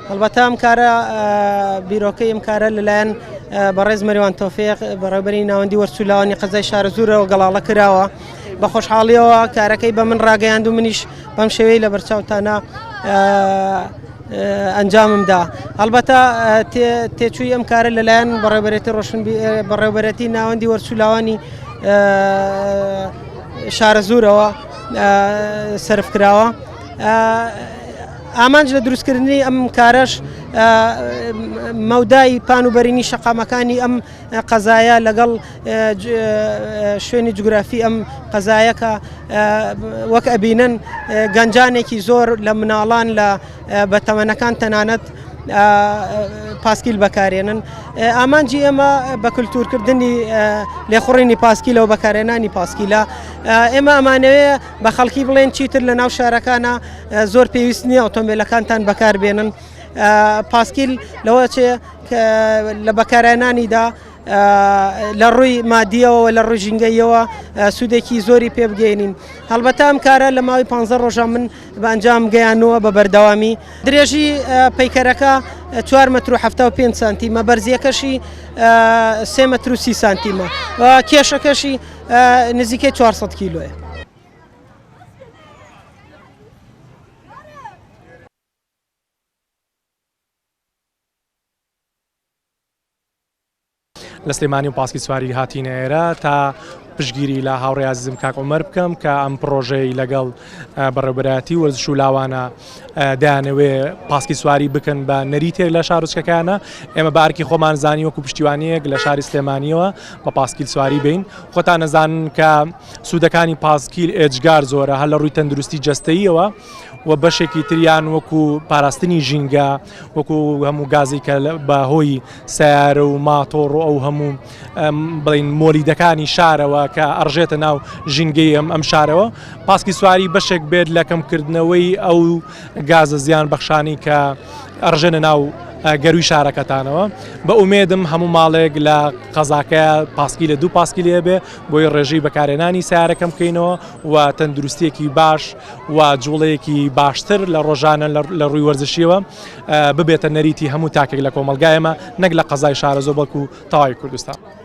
هەڵبەتە ئەم کارە بیرۆکەی ئەم کارە لەلایەن بەڕێز مەریوان تۆفیق بەڕێوبەری ناوەندی وەرسولاوانی قەزای شارەزوورەوە گەڵاڵە کراوە بە خۆشحاڵیەوە کارەکەی بە من ڕاگەیاند و منیش بەم شێوەی لە بەرچاوتانە ئەنجاممدا هەڵبەتە تێچووی ئەم کارە لەلایەن بەڕێوبەرێتی ڕۆشن بەڕێوبەرێتی ناوەندی وەرسولاوانی شارەزوورەوە سەرف کراوە. ئامانج لە دروستکردنی ئەم کارەش مەودای پان و بەرینی شەقامەکانی ئەم قەزایە لەگەڵ شوێنی جوگرافی ئەم قەزایە کە وەک ئەبینن گەنجانێکی زۆر لە مناڵان لە بەتەمەنەکان تەنانەت پاسکیل بەکارێنن ئامانجی ئێمە بە کللتورکردنی لێخوڕینی پاسکیلەوە بەکارێنانی پاسکیلە ئێمە ئەمانەوێ بە خەڵکی بڵێن چیتر لە ناو شارەکانە زۆر پێویست نییە ئۆتۆمبیلەکانتان بەکاربێنن پاسکیل لەوە چێ لە بەکارهێنانیدا لە ڕووی مادیەوە لە ڕووی ژینگەیەوە سوودێکی زۆری پێ بگەینین هەڵبەتە ئەم کارە لە ماوەی پ ڕۆژە من بە ئەنجام گەیانووە بە بەردەوامی درێژی پەیکەرەکە 4 متر و 75 سانتیمە بەرزیەکەشی 3 متر و 30 سانتیمە کێشەکەشی نزیکەی 400 کیلۆیە. لە سلێمانی و پاسکی سواری هاتینە ئێرە تا پشگیری لە هاوڕێ ئازیزم کاک عومەر بکەم کە ئەم پڕۆژەی لەگەڵ بەڕێوبەرایەتی وەرزش و لاوانە دەیانەوێ پاسکی سواری بکەن بە نەریتێک لە شارۆچکەکانە ئێمە بە ئەرکی خۆمان زانی وەکو پشتیوانیەک لە شاری سلێمانیەوە بە پاسکیل سواری بین خۆتان نەزانن کە سوودەکانی پاسکیل ئێجگار زۆرە هەر لە ڕووی تەندروستی جەستەییەوە و بەشێکی تریان وەکو پاراستنی ژینگە وەکو هەموو گازی کە بە هۆی سیارە و ماتۆڕ و ئەو هەموو بڵین مۆلیدەکانی شارەوە کە ئەڕژێتە ناو ژینگەی ئەم ئەم شارەوە پاسکی سواری بەشێک بێت لە کەمکردنەوەی ئەو گازە زیان بەخشانی کە ئەڕژێنە ناو گەروی شارەکەتانەوە بە ئومێدم هەموو ماڵێک لە قەزاکە پاسکی لە دوو پاسکی لێ بێ بۆی ڕێژەی بەکارێنانی سیارەکەم بکەینەوە و تەندروستیەکی باش و جوڵەیەکی باشتر لە ڕۆژانە لە ڕووی وەرزشیەوە ببێتە نەریتی هەموو تاکێک لە کۆمەڵگای ئێمە نەک لە قەزای شارەزوور بەڵکو تەواوی کوردستان.